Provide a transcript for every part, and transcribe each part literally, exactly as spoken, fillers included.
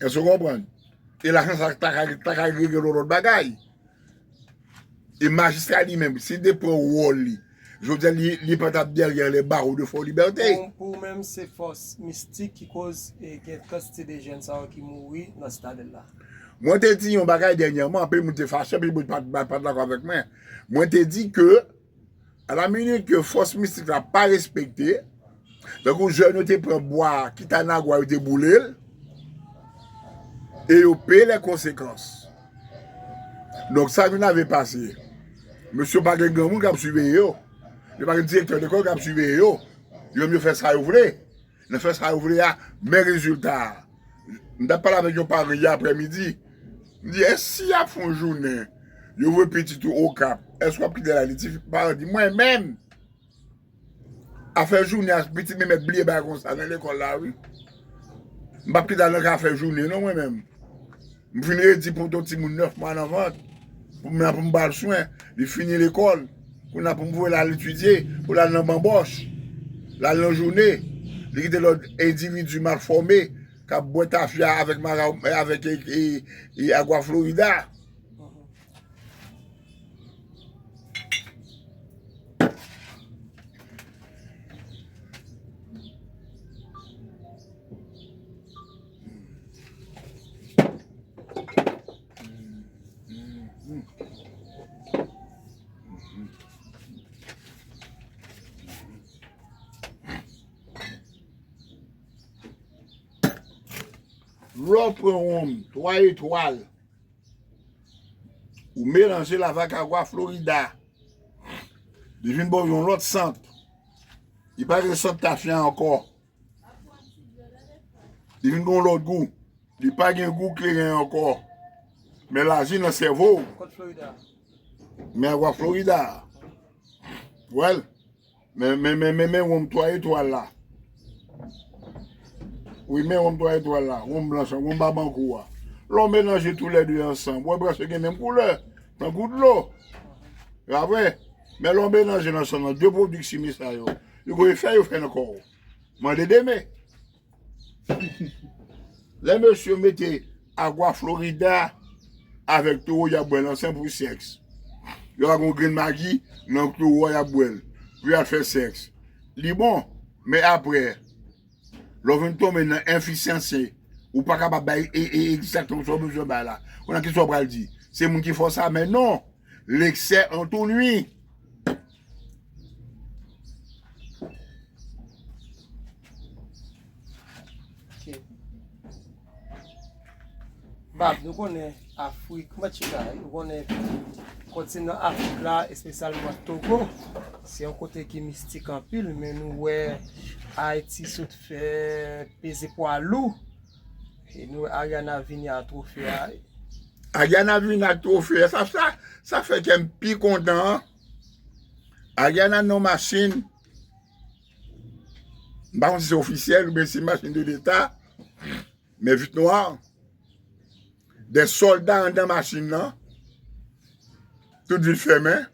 Èske w konprann? E lajistis ta ka, ta ka regle yon lòt bagay. E majistra li menm, si l te pran wòl li, jodi a li, li pa t ap derrière les barreaux de Fort Liberté. Pou, pou ou menm, se fòs mistik ki koz e gen kantite de jèn sa yo ki mouri nan Sitadèl la. Mwen te di yon bagay dènyèman, anpil moun te fache, anpil moun pa, pa, pa t dakò avèk mwen. Mwen te di ke, à la minute ke fòs mistik la pa respekte, tankou jèn yo te pran bwa Kitanagwa, yo te boule l, e yo peye les conséquences. Donk, sa vin lave pase. Mesye pa gen granmoun k ap siveye yo. Yo pa gen direktè lekòl k ap siveye yo. Yo menm yo fè sa yo vle. Nan fè sa yo vle a, men rezilta a. M t ap pale avèk yon paran yè aprèmidi. M di, èske si y ap fè yon jounen, yo voye pitit ou Okap, èske w ap kite l ale? Ti paran di, mwen menm, afè jounen a, pitit mwen mèt bliye bagay konsa nan lekòl la, wi. M p ap kite al nan afè jounen, non, mwen menm. M fin redi pou yon timoun nèf mwa nan vant. Pou m, pou m ba l swen. Li fini lekòl. Kounye a pou m voye l al etidye. Pou l al nan banbòch. L al nan jounen. Li kite lòt endividi mal fòme k ap bwè tafya avèk mara, avèk, e, e, e Agua Florida. Lè w pran wonm twa etwal, ou melanje l avèk Agua Florida. Li vin ba w yon lòt sant. Li pa gen sant tafya ankò. Li vin gen yon lòt gou. Li pa gen gou kleren ankò. Men laji nan sèvo w. Kot Florida? Men Agua Florida. Wè l. Men, men, men, men, men wonm twa etwal la. Wi, men wonm twa etwal la. Wonm blanch, wonm babankou a. Lè w melanje toulède ansanm, w wè prèske gen menm koulè. Tankou dlo. Pa vre? Men lè w melanje l ansanm nan de pwodui chimi sa yo, yo gon efè yo fè nan kò w. Mande demen. Lè mesye yo mete Agua Florida avèk towo y ap bwè l ansanm pou sèks. Yo a gon grenn magi nan towo a y ap bwè l pou y al fè sèks. Li bon, men apre, lè w vin tonbe nan enfisyanse, ou pa kapab bay e, e, egzakteman sa w bezwen bay la. Kounye a kisa w pral di? Se moun ki fè w sa, men non! L'excès en tout nuit. Ok. Bab, nou konnen Afrik, Machika, nou konnen kontinan Afrik la, espesyalman Togo, se yon kote ki mistik anpil, men nou wè Ayiti sot fè peze pwa lou, e nou wè Ariana vini a twofe a. Ariana vin ak twofe a, sa, sa, sa fè kè m pi kontan. Ariana nan machin, m pa konn si se ofisyèl oubyen se machin de leta, men vit nwa, de sòlda anndan machin nan, tout vit fèmen,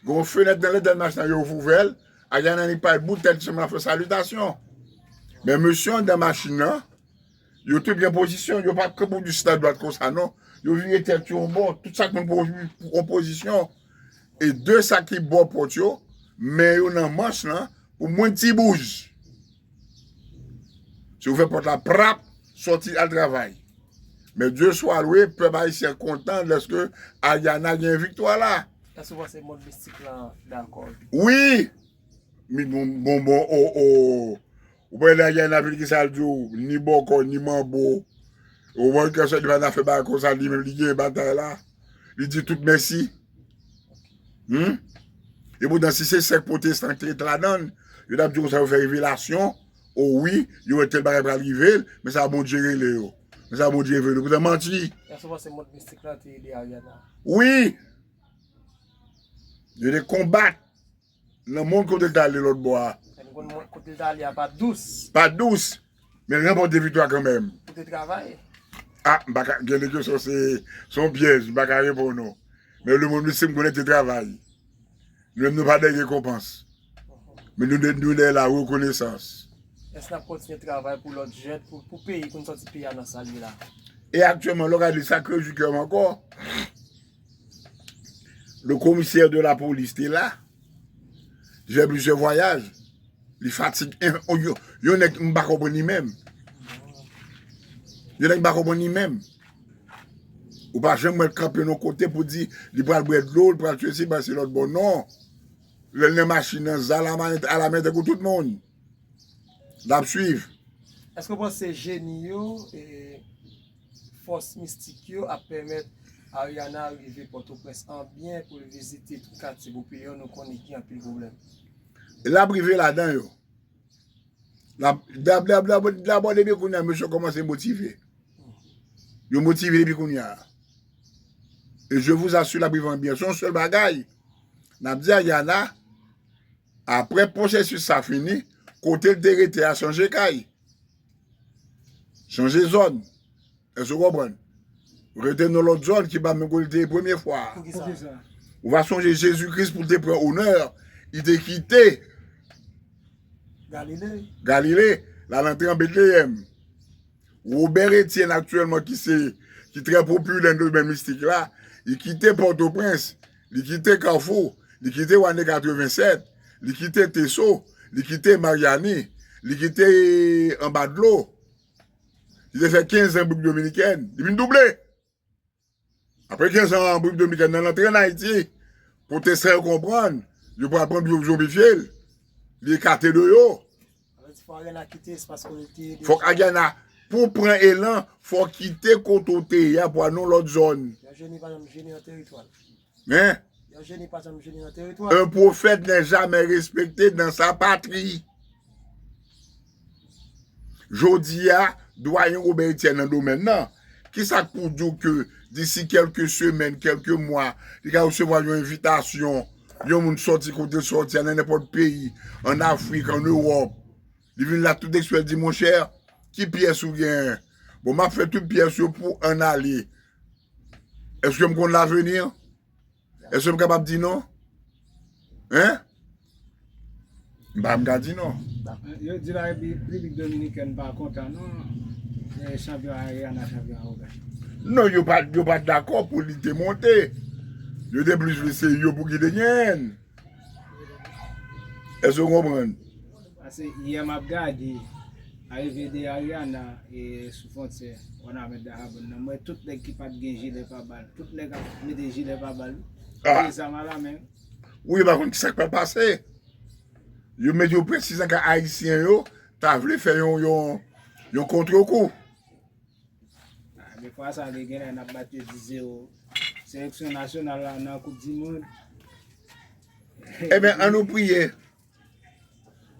gen yon fenèt nan ladan machin nan, yo ouvè l, Ariana li pale bout tèt li sèlman ap fè salitasyon. Men mesye anndan machin nan, yo tout gen pozisyon, yo pa kanpe pou di chita dwat konsa non. Yo vire tèt yo yon bò, tout chak moun pou yon pozisyon. E de sa ki bò pòt yo, men yo nan manch lan pou mwen ti bouj. Si w fè pòt la prap, sòti al travay. Men Dye swa lwe, pèp ayisyen kontan lèske Ariana gen viktwa la. Èske w panse mond mistik lan dakò? Wi! Mi bon, bon, bon, o, o. Ou pa wè lè Ariana vin kisa l di w, ni bòkò, ni manbo. Ou wè kè sòt li pa nan fè bagay konsa li menm li gen batay la. Li di tout mèsi. Hmm? E poutan si se sèk pwotestan ki te ret ladan l, yo t ap di konsa yo fè revelasyon. O wi, yo wè tèl bagay pral rive l, men sa Bondye rele yo. Men sa Bondye rele yo. Poutan manti. Èske w panse mond mistik lan te ede Ariana? Wi! Yo te konbat. Nan mond kote l t ale lòt bò a. Sa vle di kote l t ale a pa t dous. Pa t dous, men l ranpòte viktwa kanmenm. Ou te travay? A, m pa ka, gen de kesyon se, se yon pyèj, m pa ka reponn ou. Men lemonn misye m konnen te travay. Nou menm nou pa dèyè rekonpans. Men nou, nou dèyè la rekonesans. Èske n ap kontinye travay pou lòt jèn, pou, pou peyi, pou n sòti peyi a nan sa l ye la? E aktyèlman, lè w gade sa k rejwi kè m ankò, le commissaire de la police te la, j'ai plusieurs voyages, li fatig, yon, yon nèg m pa konprann li menm. Yon nèg m pa konprann li menm. Ou pa janm wè l kanpe nan kote pou di li pral bwè dlo, li pral sesi, pase lòt bò, non. Lè l nan machin nan, zam alamen tankou tout moun. N ap swiv. Èske w panse jeni yo, e, fòs mistik yo ap pèmèt Ariana rive Pòtoprens an byen pou l vizite tout katye pou peyi an, nou konnen gen anpil pwoblèm? L ap rive ladan yo. L ap, dabò depi kounye a, mesye kòmanse motive. Yo motive depi kounye a. E je vous assure, l ap rive an byen. Se yon sèl bagay. N ap di Ariana, apre pwosesis sa fini, kote l te rete a chanje kay. Chanje zòn. Èske w konprann? Rete nan lòt zòn ki pa menm kote l te ye premye fwa a. Poukisa? Ou va sonje Jezi Kris pou l te pran onè, li te kite Galile. Galile, l al antre an Betleyèm. Robert Etienne aktyèlman ki se, ki trè popilè nan domèn mistik la, li kite Pòtoprens, li kite Kafou, li kite Wane katrevennsèt, li kite Teso, li kite Maryani, li kite Anbadlo. Li te fè kenz an Repiblik Dominikèn, li vin double. Apre kenz an Repiblik Dominikèn nan, l antre an Ayiti, pou te fè yo konprann, yo pral pran l pou yo zonbifye l. Li ekate de yo. Fòk Ariana, pou pran elan, fòk kite kote w te ye a pou al nan lòt zòn. Yon jeni pa janm jeni nan teritwa l. Men. Yon jeni pa janm jeni nan teritwa l. Un prophète n'est jamais respecté dans sa patrie. Jodi a, dwayen Robert Etienne nan domèn nan, kisa k pou di w ke disi kèlke semèn, kèlke mwa, li ka resevwa yon envitasyon, yon moun sòti kote l sòti a nan nenpòt peyi, ann Afrik, ann Ewòp, li vin la tout eksprè, l di, monchè, ki pyès ou genyen? Bon, m ap fè tout pyès yo pou ann ale. Èske m konn laveni? Èske m kapab di non? Hein? M pa m ka di non. Yo di la Repiblik Dominikèn pa kontan non. Chanpyon Ariana, chanpyon Robert. Non, yo pa yo pa t dakò pou li te monte. Yo te plis vle se yo pou ki te genyen. Èske w konprann? Paske yè m ap gade arive de Ariana e sou fwontyè Wanament Dajabon nan, m wè tout nèg ki pa t gen jilè pa bal, tout nèg ap mete jilè pa bal, gen zam alamen. Wi, yo pa konn kisa k pral pase. Yo mete yo presizan ka Ayisyen yo ta vle fè yon yon yon kontrekou. Men fwa sa li genlè n ap bat yo di zewo. Seleksyon nasyonal la nan koup di mond. Ebyen, ann nou priye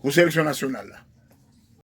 pou seleksyon nasyonal la.